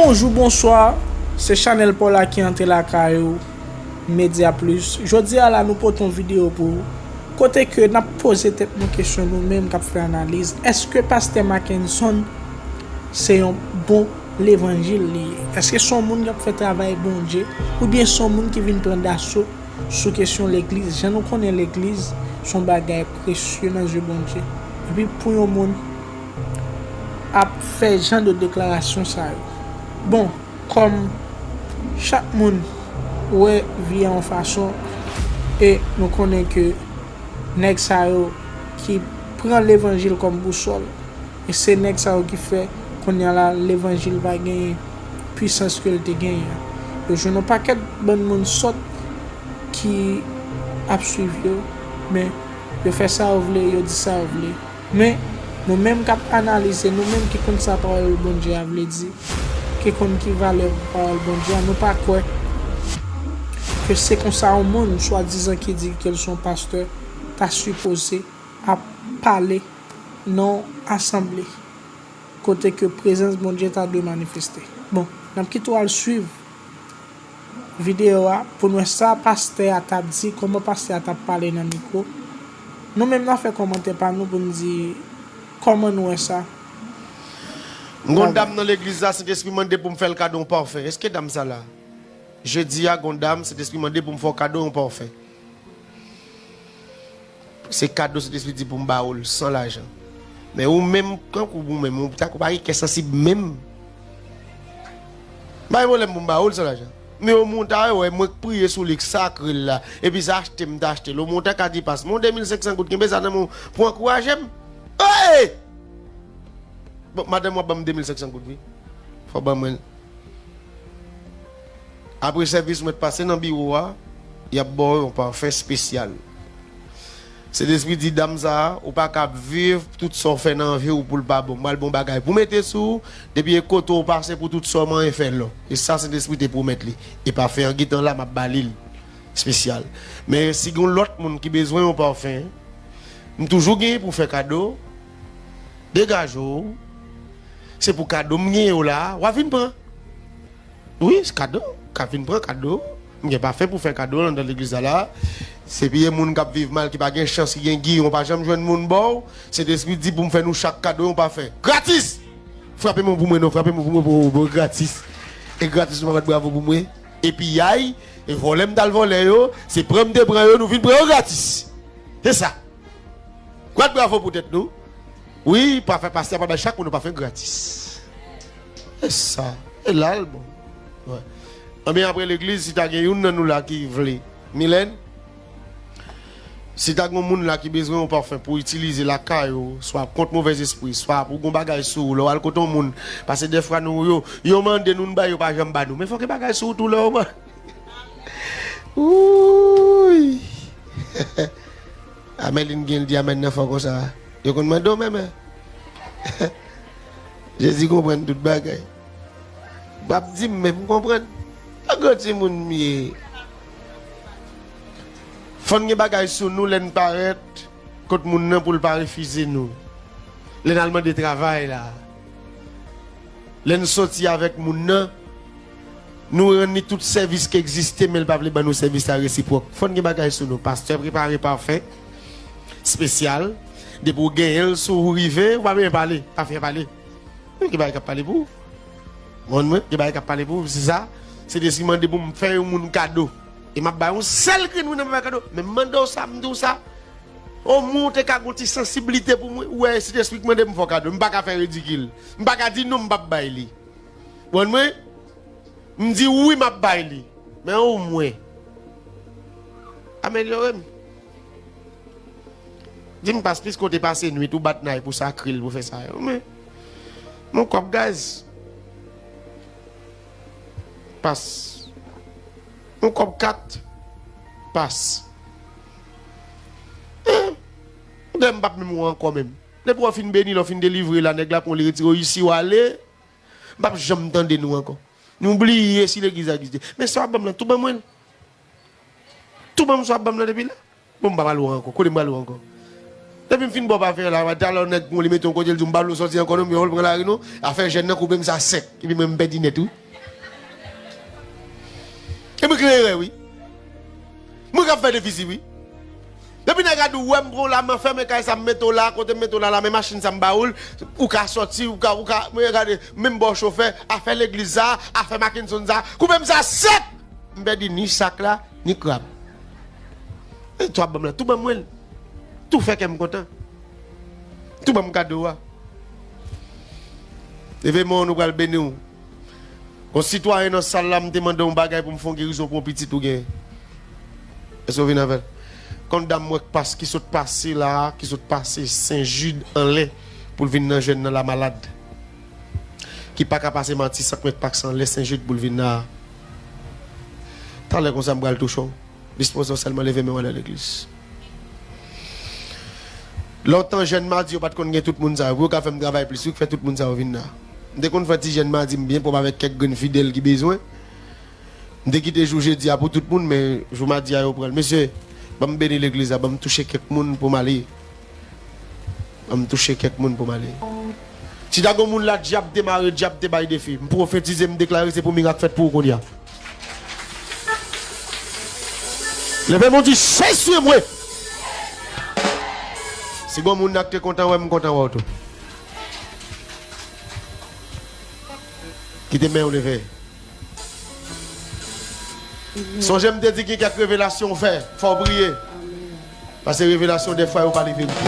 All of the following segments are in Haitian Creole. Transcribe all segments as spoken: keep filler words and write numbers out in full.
Bonjou, bonswa, se chanèl pa w la ki antre lakay ou, Media Plus. Jodi a la, nou pote yon videyo pou ou, kote ke n ap poze tèt nou kesyon, nou menm k ap fè analiz, èske pastè Mackenson se yon bon levanjil li ye? Èske se yon moun k ap fè travay Bondye, oubyen se yon moun ki vin pran daso sou kesyon legliz? Jan nou konnen legliz se yon bagay presye nan zye Bondye. Epi pou yon moun ap fè jan de deklarasyon sa yo. Bon, kòm chak moun wè vi a yon fason, e nou konnen ke nèg sa yo ki pran levanjil kòm bousòl, e se nèg sa yo ki fè kounye a la levanjil pa genyen pwisans ke l te genyen an. Yo jwenn yon pakèt bann moun sòt ki ap swiv yo, men yo fè sa yo vle, yo di sa yo vle. Men, nou menm k ap analize, nou menm ki konn sa pawòl Bondye a vle di, ki konn ki valè pawòl Bondye a, nou pa kwè ke se konsa yon moun, swadizan ki di ke l se yon pastè, ta sipoze ap pale nan yon asanble kote ke prezans Bondye ta dwe manifeste. Bon, n ap kite w al swiv videyo a pou n wè sa pastè a t ap di, kòman pastè a t ap pale nan mikwo. Nou menm n a fè kòmantè pa nou pou n di kòman nou wè sa. M gon dam nan legliz la, Sentespri mande pou m fè l kado yon pafen. Èske dam sa la? Jedi a, gon dam, Sentespri mande pou m fè w kado yon pafen. Se kado Sentespri di pou m ba ou l san lajan. Men ou menm, kankou ou menm, ou ta kou pa gen kè sansib menm. M pa gen pwoblèm pou m ba ou l san lajan. Men omwen ou ta wè, mwen k priye sou li, k sakre l la, epi se achte m ta achte l. Omwen ou ta ka di pas, men yon de mil senk san goud, kenbe sa nan men w pou ankouraje m. Hey! Bon, madanm, w ap ban m de mil senk san goud, wi. Fò w ban mwen l. Apre sèvis, ou mèt pase nan biwo a, y ap ba w yon pafen espesyal. Sentespri di dam sa a, ou pa ka ap viv tout sa w fè nan vi w pou l pa bon. M pral ba w yon bagay pou mete sou ou, depi e kote w pase pou tout sa w manyen fè lò. E sa Sentespri te pwomèt li. E pafen an gentan la, m ap ba li l espesyal. Men si gen yon lòt moun ki bezwen yon pafen, m toujou genyen pou fè kado. Degaje w. Se pou kado m genyen w la, w a vin pran. Wi, se kado. Ka vin pran kado. M gen pafen pou fè kado anndan legliz la la. Se pi e moun k ap viv mal, ki pa gen chans, ki gen giyon, pa janm jwenn moun ba w. Sentespri di pou m fè nou chak kado yon pafen. Gratis! Frape men w pou mwen non, frape men w pou mwen pou, pou gratis. E gratis nou pa bat bravo pou mwen. Epi yay, e vòlè m t al vòlè yo, se pran m te pran yo, nou vin pran yo gratis. Se sa. Bat bravo pou tèt nou. Wi, pa fè pastè pa bay chak moun yon pafen gratis. E sa, e la l bon. Wè. Anben apre legliz, si ta gen youn nan nou la ki vle. Milèn, si ta gen yon moun la ki bezwen yon pafen pou itilize lakay ou, swa kont movèzespri, swa pou gon bagay sou ou, lè w al kote yon moun, paske dèfwa nou yo, yo mande nou, n bay, yo pa janm ba nou. Men fò gen bagay sou ou tou lè w ba. Wouy! Amèlin gen l di amèn nan fò konsa. Yo konn mande w menm, en? Jezi konprann tout bagay. W ap di m, men m konprann. Yon gwo timoun m ye. Fò n gen bagay sou nou lè n parèt kot moun nan pou l pa refize nou. Lè n al mande travay la. Lè n soti avèk moun nan, nou rann li tout sèvis ki egziste, men l pa vle ban nou sèvis la resipwòk. Fò n gen bagay sou nou. Pastè prepare pafen espesyal. Depi w genyen l sou ou rive, ou pa bezwen pale. Pafen an pale. Wi, gen bagay k ap pale pou ou. Konprann mwen? Gen bagay k ap pale pou ou. Se sa. Sentespri mande pou m fè yon moun kado. E m ap bay yon sèl grenn moun nan m ap bay kado. Men m mande w sa, m di w sa. Omwen w te ka gon ti sansiblite pou mwen. Ou wè, Sentespri k mande m fè w kado. M pa ka fè ridikil. M pa ka di non, m p ap bay li. Konprann mwen? M di wi, m ap bay li. Men omwen, amelyore m. Di m pas, piske w te pase nwit ou bat nay pou sakre l, pou fè sa yo. Men, mon kòb gaz. Pas. Mon kòb kat. Pas. Eh, dayè m p ap menm wè w ankò menm. Depi w fin beni, lè w fin delivre la, nèg la pran w, li retire w isi, w ale. M p ap janm tande nou ankò. Nou bliye si legliz la egziste. Men sa w ap ban m lan, tou ban mwen l. Tou ban m sa w ap ban m lan depi la. Bon, m pa pale w ankò. Kote m pale w ankò? Depi m fin ba w pafe a la, talè nèg pran w, li mete w kote, l di w, "M pa vle w sòti ankò non, m pran lari non." Afè jèn nan koupe m sa sèk. Epi mwen, m pèdi nèt wi. E mwen klere wi. Mwen k ap fè defisi wi. Depi nèg la di w, "Wè m pran w la, m fèmen kay sa, m mete w la, kote m mete w la, la, men machin sa m ba ou l, ou ka sòti, ou ka, ou ka, mwen gade, menm ba w chofè, afè legliz sa, afè Mackenson sa, koupe m sa sèk!" M pèdi ni sak la, ni krab. E tou ap ban m la, tou ban mwen l. Tou fè kè m kontan. Tou ban m kado a. Leve men w, nou pral beni w. Gon sitwayen nan sal la, m te mande w yon bagay pou m fè yon gerizon pou yon pitit ou gen. Èske w vin avè l? Gon dam mwen k pas, ki sot pase la, ki sot pase Sen Jid anlè pou l vin nan jèn nan la malad. Ki pa ka pase Matisan k mèt pase anlè Sen Jid pou l vin la. Talè konsa m pral touche w. Dispoze w sèlman leve men w anlè legliz. Lontan jèn madi yo pa t konn gen tout moun sa yo. Pou yo ka fè m travay plis wi, k fè tout moun sa yo vin la. M te konn fè ti jèn madi m byen pwòp avèk kèk grenn fidèl ki bezwen. M te kite jou jedi a pou tout moun, men jou madi a yo pran l. Mesye, ban m beni legliz la, ban m touche kèk moun pou m ale. Ban m touche kèk moun pou m ale. Si ta gon moun la, dyab te mare, dyab te bay defi. M pwofetize, m deklare se pou mirak fèt pou ou kounye a. Leve men w di, "Jezi mwen." Si gon moun la k te kontan wè m, m kontan wè w tou. Kite men w leve. Sonje m te di gen kèk revelasyon w fè, fò w priye. Paske revelasyon dèfwa yo pa li verite.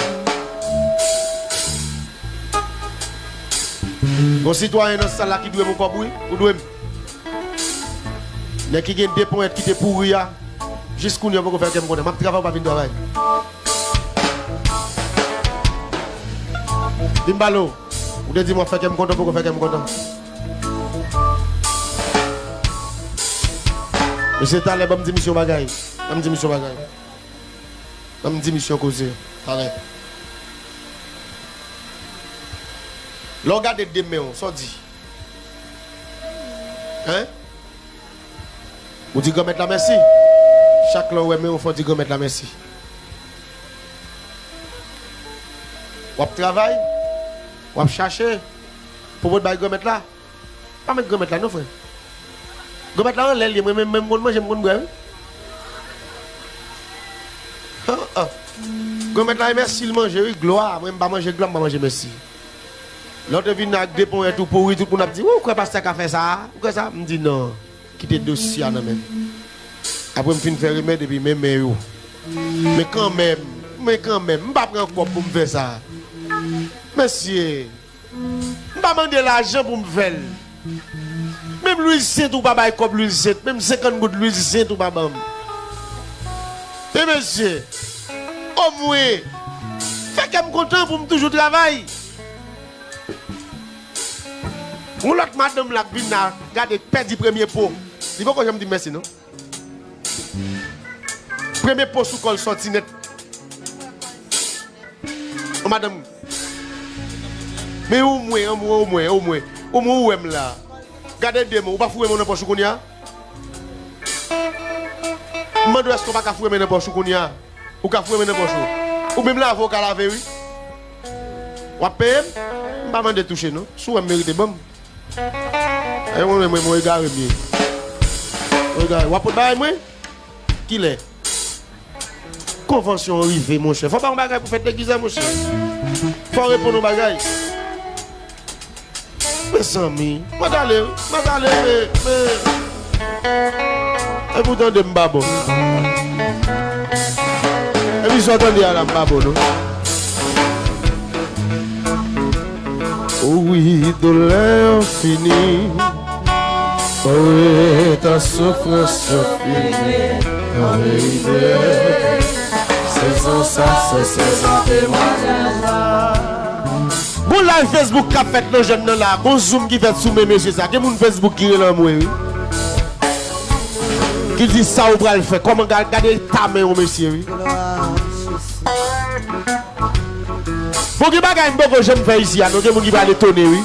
Gon sitwayen nan sal la ki dwe m yon kòb wi, ou dwe m. Nèg ki gen de ponyèt ki te pouri a, jis kounye a w poko fè kè m kontan. M ap travay ou pa vin travay. Vin balo. Ou te di m w ap fè kè m kontan, poko fè kè m kontan. Mesye talè, ban m di misye yon bagay. Ban m di misye yon bagay. Ban m di misye yon koze. Talè. Lè w gade de men w, sa w di? Hein? Ou di Granmèt la mèsi. Chak lè w wè men w, fò w di Granmèt la mèsi. W ap travay, w ap chache pou w pot bay Granmèt la. Pa met Granmèt la non, frè. Granmèt la anlè l ye, mwen menm, menm konn manje, m konn bwè wi. Ah, ah. Granmèt la e mèsi l manje wi, glwa. Mwen m pa manje glwa, m pa manje mèsi. Lè w te vin ak de ponyèt ou pouri, tout moun ap di, "Ou kwè pastè ka fè sa a? Ou kwè sa?" M di, "Non, kite dosye a nan men m." Apre m fin fè remèd epi men men yo. Men kanmenm, men kanmenm, m pa pran kòb pou m fè sa. Mesye, m pa mande lajan pou m fè l. Menm lwil sent ou pa bay kòb lwil sent, menm senkant goud lwil sent ou pa ban m. E mesye, omwen, fè kè m kontan pou m toujou travay. Yon lòt madanm la k vin la, gade, pèdi premye po. Li poko janm di m mèsi, non. Premye po sou kò l sòti nèt. Yon madanm. Men omwen, omwen, omwen, omwen. Omwen ou wè m la. Gade de men w, ou pa foure men w nan pòch ou kounye a? M mande w èske w pa ka foure men nan pòch ou kounye a? Ou ka foure men nan pòch ou. Ou menm lave, ou ka lave, wi. W ap peye m? M pa mande touche, non. Si w wè m merite, ban m. E mwen menm, mwen egare m ye. Mwen egare. W ap pot bagay mwen? Kilè? Konvansyon an rive, monchè. Fò w ba yon bagay pou fèt legliz la, monchè. Fò w reponn yon bagay. Mezanmi, mwen t ale, mwen t ale, men, men. Epi w tande m pa bon. Epi sa w tande a la, m pa bon, non. O wi, doulè an fini. O wi, ta soufrans an fini. An verite, sezon sa, se sezon temwayaj la. Gon live Facebook k ap fèt nan jèn nan la. Gon zoom ki fèt sou men mesye sa. Gen moun Facebook ki rele anmwe, wi. Ki di sa ou pral fè. Kòman ga-, gade eta men yon mesye, wi. Bon, gen bagay m poko janm fè isi a, non, gen moun ki pral etone, wi.